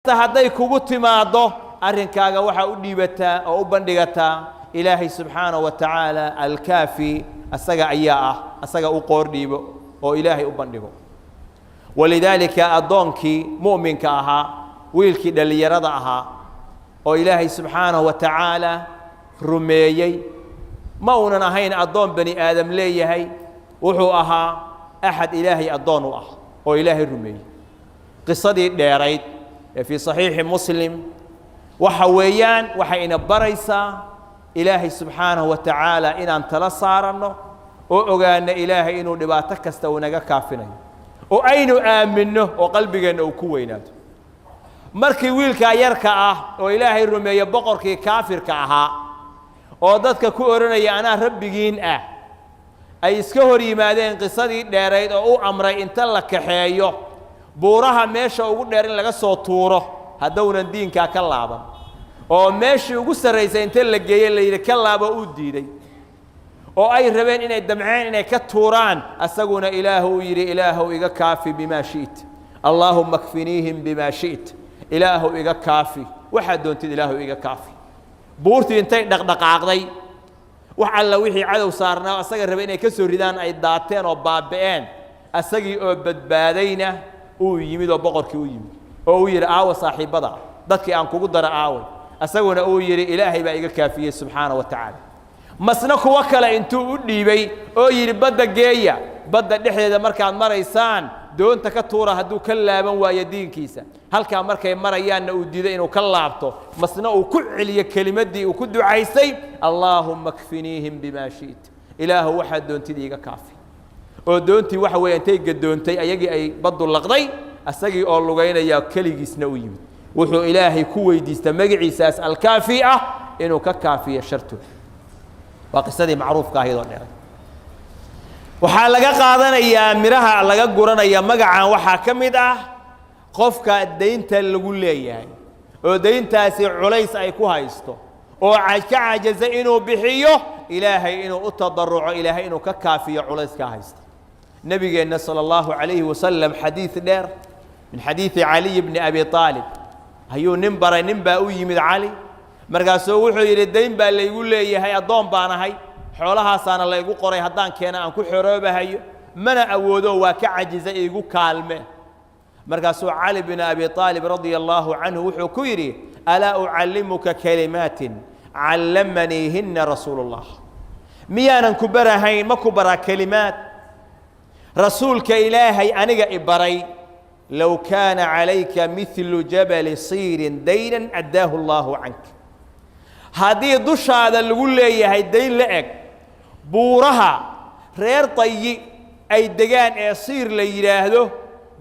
Hadday kugu timaaddo, arrinkaaga waxaa u dhiibataa oo u bandhigataa Ilaahay subxaanaه wa tacaala alkaafi asaga ayaa ah. Asaga u qoor dhiibo oo Ilaahay u bandhigo. Walidaalika addoonkii mu'minka ahaa, wiilkii dhallinyarada ahaa oo Ilaahay subxaanaه wa tacaala rumeeyey, ma uunan ahayn addoon bani aadam leeyahay. Wuxuu ahaa axad Ilaahay addoon u ah oo Ilaahay rumeeyey. Qisadii dheerayd ee fii saxiixi Muslim waxa weeyaan waxay ina baraysaa Ilaahay subxaanahu wa tacaala inaan tala saaranno oo ogaano Ilaahay inuu dhibaato kasta uu naga kaafinayo oo aynu aaminno oo qalbigeenna uu ku weynaado. Markii wiilkaa yarka ah oo Ilaahay rumeeye boqorkii kaafirka ahaa oo dadka ku odhanaya "Anaa rabbigiin ah" ay iska hor yimaadeen, qisadii dheerayd oo u amray inta la kaxeeyo buuraha meesha ugu dheer in laga soo tuuro haddownan diinkaa ka laaban, oo meeshii ugu sarraysay inta la geeyey la yidhi "Ka laabo", uu diiday, oo ay rabeen inay damceen inay ka tuuraan, asaguna Ilaahu uu yidhi, "Ilaahow, iga kaafi bimaa shi't. Allaahumma kfiniihim bimaa shi't. Ilaahow, iga kaafi waxaad doontid. Ilaahow, iga kaafi." Buurtii intay dhaqdhaqaaqday, wax alla wixii cadow saarnaa asaga rabay inay ka soo ridaan ay daateen oo baaba'een, asagii oo badbaadayna uu yimid oo boqorkii u yimid oo uu yidhi, "Aawa saaxiibbada, dadkii aan kugu dara aaway?" Asaguna uu yidhi, "Ilaahay baa iga kaafiyey subxaana wa tacaala." Masna kuwo kale intuu u dhiibay oo yidhi, "Badda geeya, badda dhexdeeda markaad maraysaan doonta ka tuura hadduu ka laaban waayo diinkiisa." Halkaa markay marayaanna uu diiday inuu ka laabto, masna uu ku celiyo kelimaddii uu ku ducaysay, "Allaahumma kfiniihim bimaa shi't. Ilaahu, waxaad doontid iiga kaafi." Oo doontii waxa weeye intay gadoontay ayagii ay baddu laqday, asagii oo lugaynaya keligiisna u yimid. Wuxuu Ilaahay ku weydiista magaciisaas alkaafi ah inuu ka kaafiyo shartooda. Waa qisadii macruufka ahayd oo dheeray. Waxaa laga qaadanayaa, midhaha laga guranaya magacan waxaa ka mid ah qofka daynta lagu leeyahay oo dayntaasi culays ay ku haysto oo ka cajaza inuu bixiyo, Ilaahay inuu u tadaruco, Ilaahay inuu ka kaafiyo culayskaa haysta. Nebigeenna sala allahu calayhi wasalam xadiid dheer min xadiidi Caliy bni Abi Aalib ayuu nin baray. Nin baa u yimid Cali, markaasuu wuxuu yidhi, "Dayn baa laygu leeyahay, addoon baan ahay, xoolahaasaana laygu qoray, haddaan keena aan ku xoroobahayo, mana awoodo, waa ka cajiza, iigu kaalme." Markaasuu Cali bin Abi Aalib radia allaahu canhu wuxuu ku yidhi, "Alaa ucallimuka kalimaatin callamaniihinna rasuulu ullah? Miyaanan ku barahayn, ma ku baraa kelimaad rasuulka Ilaahay aniga i baray? Low kaana calayka midlu jabali Siirin daynan addaahu allaahu cank. Haddii dushaada lagu leeyahay dayn la eg buuraha reer Tayi ay degaan ee Siir la yidhaahdo,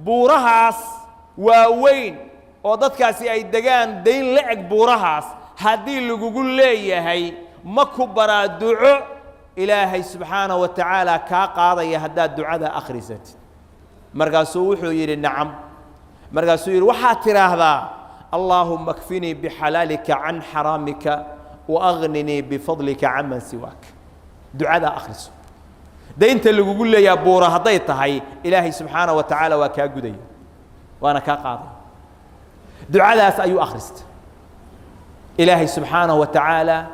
buurahaas waaweyn oo dadkaasi ay degaan, dayn la eg buurahaas haddii lagugu leeyahay, ma ku baraa duco Ilaahay subxaanahu wa tacaala kaa qaadaya haddaad ducada akhrisatid?" Markaasuu wuxuu yidhi, "Nacam." Markaasuu yidhi, "Waxaad tidhaahdaa: Allaahumma kfinii bixalaalika can xaraamika waagninii bifadlika canman siwaak. Ducadaa akhriso. Daynta lagugu leeyaha buura hadday tahay, Ilaahay subxaanaه wa tacaala waa kaa gudaya, waana kaa qaadaya." Ducadaas ayuu akhristay, Ilaahay subxaanaه wa tacaala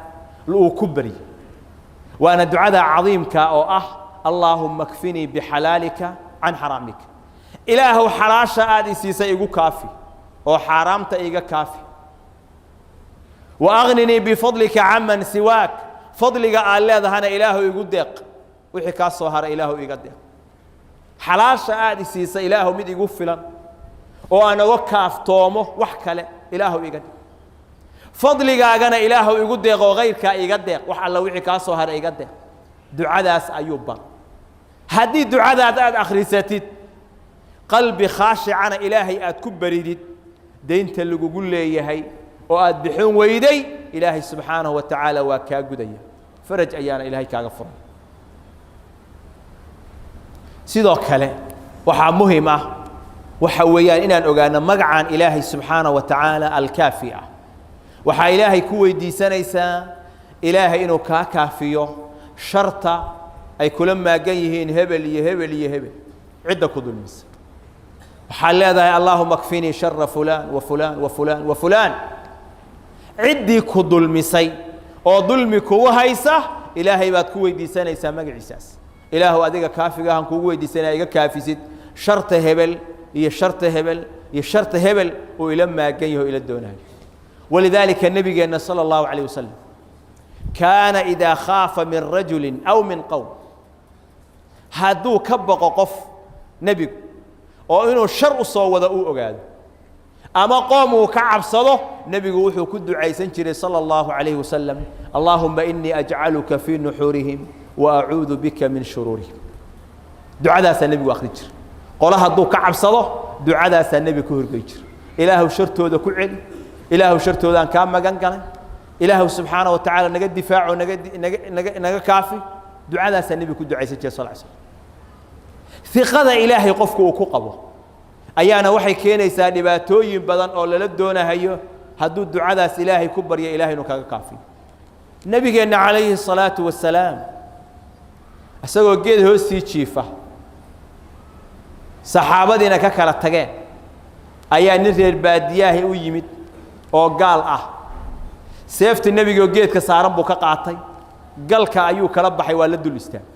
uu ku baryey, waana ducada cadiimka oo ah, "Allaahumma kfinii bixalaalika can xaraamika." Ilaahow, xalaasha aad i siisay igu kaafi oo xaaraamta iga kaafi. Wa agninii bifadlika canman siwaak. Fadliga aad leedahana Ilaahu igu deeq, wixii kaa soo hara Ilaahu iga deeq. Xalaasha aad i siisay, Ilaahu, mid igu filan oo aan oga kaaftoomo wax kale Ilaahu iga deeq. Fadligaagana Ilaahu igu deeq oo kayrkaa iga deeq, wax alla wixii kaa soo hara iga deeq. Ducadaas ayuu bar. Haddii ducadaad aad akhrisatid, qalbi khaashicana Ilaahay aad ku baridid, daynta lagugu leeyahay oo aad bixin weyday, Ilaahay subxaanahu wa tacaala waa kaa gudaya, faraj ayaana Ilaahay kaaga furay. Sidoo kale waxaa muhim ah waxa weeyaan inaan ogaano magacan Ilaahay subxaanaه wa tacaala alkaafi ah. Waxaa Ilaahay ku weydiisanaysaa Ilaahay inuu kaa kaafiyo sharta ay kula maagan yihiin hebel iyo hebel iyo hebel, cidda ku dulmisa. Waxaa Waxaad leedahay allaahuma kfinii shara fulaan wa fulaan wa fulaan wa fulaan. Ciddii ku dulmisay oo dulmi kugu haysa, Ilaahay baad ku weydiisanaysaa magaciisaas. Ilaahu, adiga kaafigahan kugu weydiisanaya, iga kaafisid sharta hebel iyo sharta hebel iyo sharta hebel uu ila maagan yaho, ila doonayo. Walidaalika nabigeenna sala allahu calayh wasalam kaana idaa khaafa min rajulin aw min qowm, hadduu ka baqo qof nebigu oo inuu shar u soo wado uu ogaado, ama qoom uu ka cabsado, nebigu wuxuu ku ducaysan jiray sala allahu calayhi wasalam: allaahuma inii ajcaluka fii nuxuurihim wa acuudu bika min shuruurihim. Ducadaasaa nebigu akhri jira. Qolo hadduu ka cabsado, ducadaasaa nebiga ka horgey jira: Ilaahu shartooda ku celi, Ilaahu shartoodaan kaa magan galay, Ilaahu subxaana wa tacaala naga difaaco, naga naga naga naga kaafi. Ducadaasaa nebigu ku ducaysan jiray sal slam. Iqada Ilaahay qofku uu ku qabo ayaana waxay keenaysaa dhibaatooyin badan oo lala doonahayo, hadduu ducadaas Ilaahay ku baryo, Ilahay inuu kaga kaafiyo. Nebigeenna calayhi الsalaatu wasalaam isagoo geed hoostii jiifa, saxaabadiina ka kala tageen, ayaa nin reer baadiyaahi u yimid oo gaal ah. Seefta nebigaoo geedka saaran buu ka qaatay, galka ayuu kala baxay, waa la dul istaagay.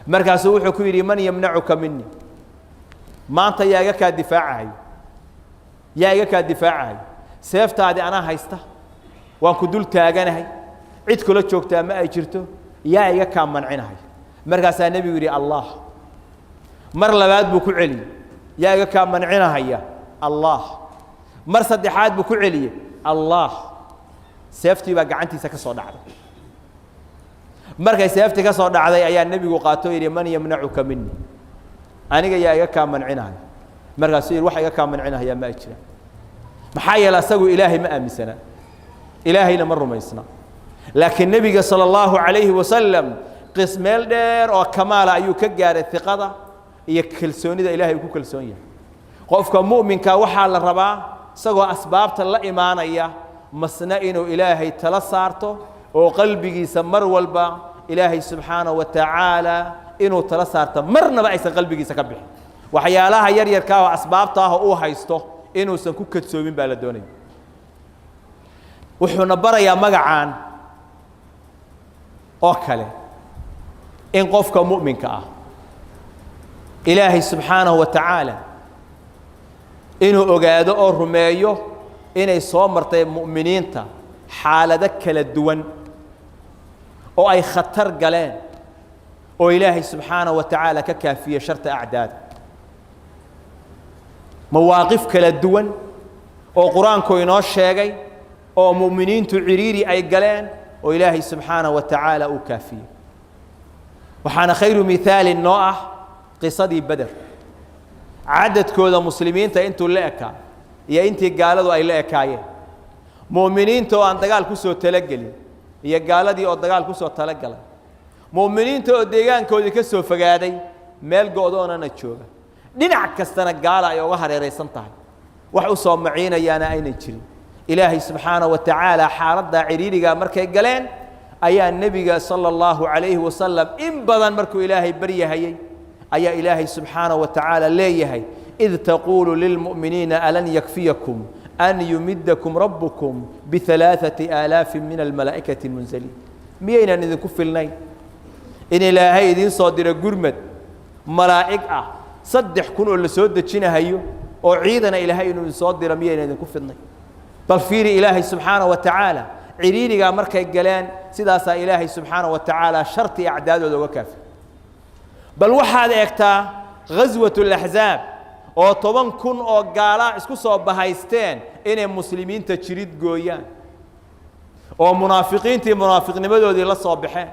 Markaasuu wuxuu ku yidhi: man yamnacuka mini? Maanta yaa iga kaa difaacahayo? Yaa iga kaa difaacahayo? Seeftaadi anaa haysta, waan ku dul taaganahay, cid kula joogtaa ma ay jirto, yaa iga kaa mancinahay? Markaasaa nebigu yidhi: Allah. Mar labaad buu ku celiyey: yaa iga kaa mancinahaya? Allah. Mar saddexaad buu ku celiyey: Allah. Seeftii baa gacantiisa ka soo dhacday. Markay seeftii ka soo dhacday ayaa nebigu qaato, yidhi: man yamnacuka mini? Aniga yaa iga kaa mancinahaya? Markaasuu yidhi: wax iga kaa mancinahayaa ma ay jiraan. Maxaa yeele, asagu Ilaahay ma aaminsana, Ilaahayna ma rumaysna. Laakiin nebiga sala allahu calayhi wasalam qis meel dheer oo kamaala ayuu ka gaaray iqada iyo kalsoonida Ilahay uu ku kalsoon yahay. Qofka mu'minka waxaa la rabaa, isagoo asbaabta la imaanaya, masna inuu Ilaahay tala saarto oo qalbigiisa mar walba Ilaahay subxaanaه wa tacaala inuu tala saarto, marnaba aysan qalbigiisa ka bixin. Waxyaalaha yar yarka oo asbaabta ah oo uu haysto inuusan ku kadsoomin baa la doonaya. Wuxuuna barayaa magacaan oo kale in qofka mu'minka ah Ilaahay subxaanahu wa tacaala inuu ogaado oo rumeeyo inay soo martay mu'miniinta xaalado kala duwan oo ay khatar galeen, oo Ilaahay subxaanahu wa tacaala ka kaafiyey sharta acdaada. Mawaaqif kala duwan oo Qur-aanku inoo sheegay oo mu'miniintu ciriiri ay galeen oo Ilaahay subxaanahu wa tacaala uu kaafiyey. Waxaana khayru mihaalin noo ah qisadii Beder. Cadadkooda muslimiinta intuu la ekaa iyo intii gaaladu ay la ekaayeen, mu'miniinta oo aan dagaal ku soo talagelin iyo gaaladii oo dagaal ku soo talagalay, mu'miniinta oo deegaankoodii ka soo fogaaday, meel go'doonana jooga, dhinac kastana gaala ay uga hareeraysan tahay, wax u soo maciinayaana aynan jirin. Ilaahay subxaanaه wa tacaala xaaladdaa ciriirigaa markay galeen ayaa nebiga sala allahu calayhi wasalam in badan markuu Ilaahay baryahayey ayaa Ilaahay subxaanaه wa tacaala leeyahay: id taquulu lilmu'miniina alan yakfiyakum an yumidakum rabbukum bialaaثati aalaafin min almalaa'ikati munzaliin. Miyaynan idinku filnayn in Ilaahay idiin soo diro gurmad malaa'ig ah, 3000 oo la soo dejinahayo oo ciidana Ilaahay inuu idin soo diro? Miyaynan idinku filnayn? Bal fiiri, Ilaahay subxaanaه wa tacaala ciriirigaa markay galeen sidaasaa Ilaahay subxaanaه wa tacaala sharti acdaadooda uga kaafi. Bal waxaad eegtaa ghaswat اlaxzaab oo 10,000 oo gaalaa isku soo bahaysteen inay muslimiinta jirid gooyaan, oo munaafiqiintii munaafiqnimadoodii la soo baxeen,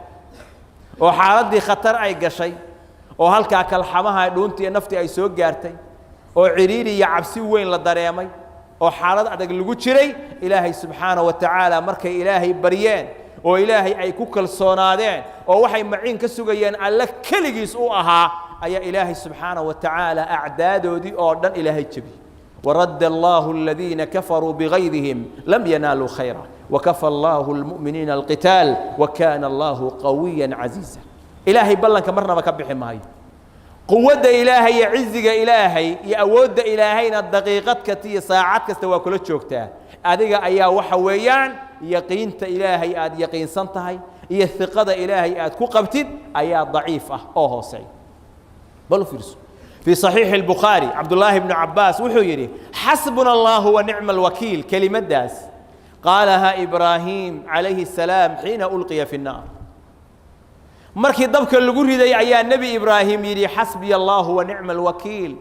oo xaaladdii khatar ay gashay, oo halkaa kalxamaha dhuuntii iyo naftii ay soo gaartay, oo ciriiri iyo cabsi weyn la dareemay, oo xaalad adag lagu jiray. Ilaahay subxaanaه wa tacaala markay Ilaahay baryeen oo Ilaahay ay ku kalsoonaadeen oo waxay maciin ka sugayeen Alle keligiis u ahaa, ayaa Ilaahay subxaanaه wa tacaala acdaadoodii oo dhan Ilaahay jebiyey. ورد الله الذين كفروا بغيظهم لم ينالوا خيرا وكفى الله المؤمنين القتال وكان الله قويا عزيزا. إلهي بلنك مرنا ما كبحي ماي. Quwadda Ilaahay iyo ciziga Ilaahay iyo awoodda Ilaahayna daqiiqad kasta iyo saacad kasta waa kula joogtaa. Adiga ayaa waxa weeyaan yaqiinta Ilaahay aad yaqiinsan tahay iyo hiqada Ilaahay aad ku qabtid ayaa daciif ah oo hooseeya. Bal u fiirso, في صحيح البخاري عبد الله بن عباس wuxuu yidhi: "حسبنا الله ونعم الوكيل." Kelimadaas قالها إبراهيم عليه السلام حين ألقي في النار. Markii dabka lagu riday ayaa Nebi Ibraahim yidhi: "حسبي الله ونعم الوكيل."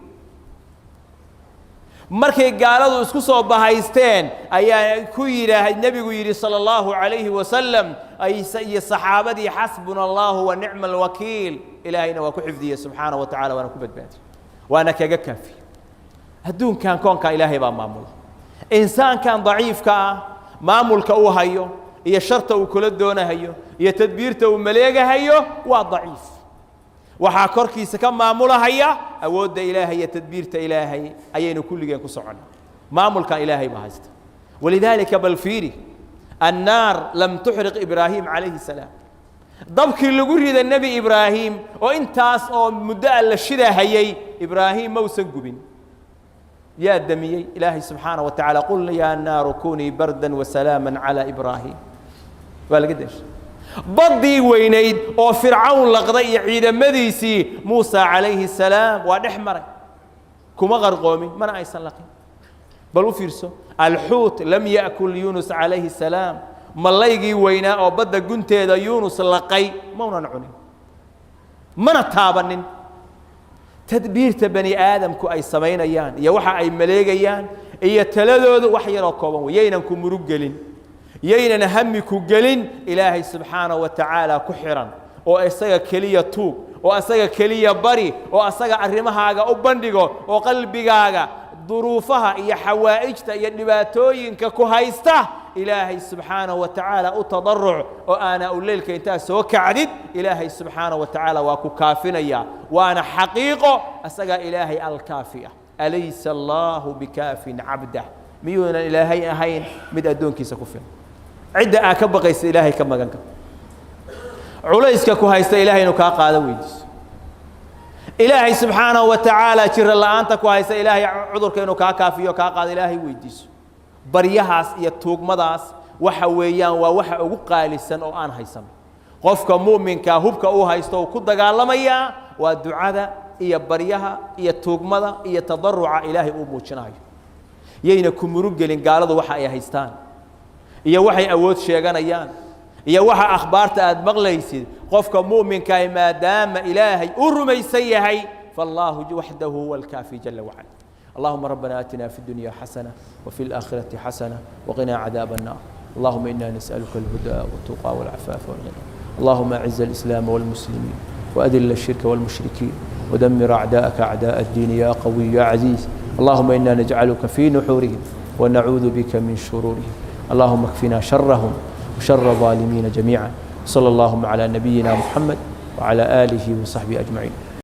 Markay gaaladu isku soo bahaysteen ayaa ku yidhaah nebigu yidhi صلى الله عليه وسلم iyo saxaabadii: "حسبنا الله ونعم الوكيل." Ilaahayna waa ku xifdiyey subxaanaه wa tacala, waana ku badbaadiyey, waana kaga kaafiye. Adduunkan, koonkan Ilaahay baa maamula. Insaankan daciifka ah maamulka uu hayo iyo sharta uu kula doonahayo iyo tadbiirta uu maleegahayo waa daciif. Waxaa korkiisa ka maamulahaya awoodda Ilaahay iyo tadbiirta Ilaahay ayaynu kulligeen ku soconnaa. Maamulkan Ilaahay baa haysta. ولذلك bal fiiri, النار لم تحرق إبراهيم عليه السلام. Dabkii lagu rida Nebi Ibraahim oo intaas oo muddo a la shidahayey, Ibraahim mausan gubin. Yaa damiyey? Ilaahay subxaanaه wa taعala. "قلنا يا نار كوني بردا وسلاما على إبراهيم." Waa laga deshay. Baddii weynayd oo Fircawn laqday iyo ciidamadiisii, Muusa calayhi الsalaam waa dhex maray, kuma qarqoomin, mana aysan laqin. Bal u fiirso, الحوت لم يأكل يونس عليه السلام. Malaygii weynaa oo badda gunteeda Yuunus laqay maunan cunin, mana taabanin. Tadbiirta bani aadamku ay samaynayaan iyo waxa ay maleegayaan iyo taladoodu wax yaroo kooban wey. Yaynan ku murug gelin, yaynan hami ku gelin. Ilaahay subxaanaه wa tacaala ku xiran oo isaga keliya tuug, oo asaga keliya bari, oo asaga arrimahaaga u bandhigo, oo qalbigaaga duruufaha iyo xawaa'ijta iyo dhibaatooyinka ku haysta Ilaahay subxaanaه wa tacaala u tadaruc, oo aanaa u leylka intaad soo kacdid, Ilaahay subxaanaه wa tacaala waa ku kaafinaya, waana xaqiiqo. Asagaa Ilaahay alkaafi ah. أليس الله بكاف عبده? Miyuunan Ilaahay ahayn mid addoonkiisa ku filan? Cidda aa ka baqaysa Ilaahay ka magan kar. Culayska ku haysta Ilahay inuu kaa qaado weydiiso Ilaahay subxaanahu wa tacaala. Jiro la'aanta ku haysta, Ilaahay cudurka inuu kaa kaafiyo, kaa qaado, Ilaahay weydiiso. Baryahaas iyo tuugmadaas waxa weeyaan waa waxa ugu qaalisan oo aan haysano. Qofka mu'minkaa hubka uu haysto uu ku dagaalamayaa waa ducada iyo baryaha iyo tuugmada iyo tadaruca Ilaahay uu muujinayo. Yayna ku murug gelin gaaladu waxa ay haystaan iyo waxay awood sheeganayaan iyo waxa akhbaarta aad maqlaysid. Qofka mu'minkaah maadaama Ilaahay u rumaysan yahay, فالله وحده هو الكافي جل وعلا. اللهم ربنا آتنا في الدنيا حسنة وفي الآخرة حسنة وقنا عذاب النار. اللهم إنا نسألك الهدى والتقى والعفاف والغنى. اللهم أعز الإسلام والمسلمين، وأذل الشرك والمشركين، ودمر أعداءك أعداء الدين يا قوي يا عزيز. اللهم إنا نجعلك في نحورهم ونعوذ بك من شرورهم. اللهم اكفنا شرهم وشر الظالمين جميعا. صلى اللهم على نبينا محمد وعلى آله وصحبه أجمعين.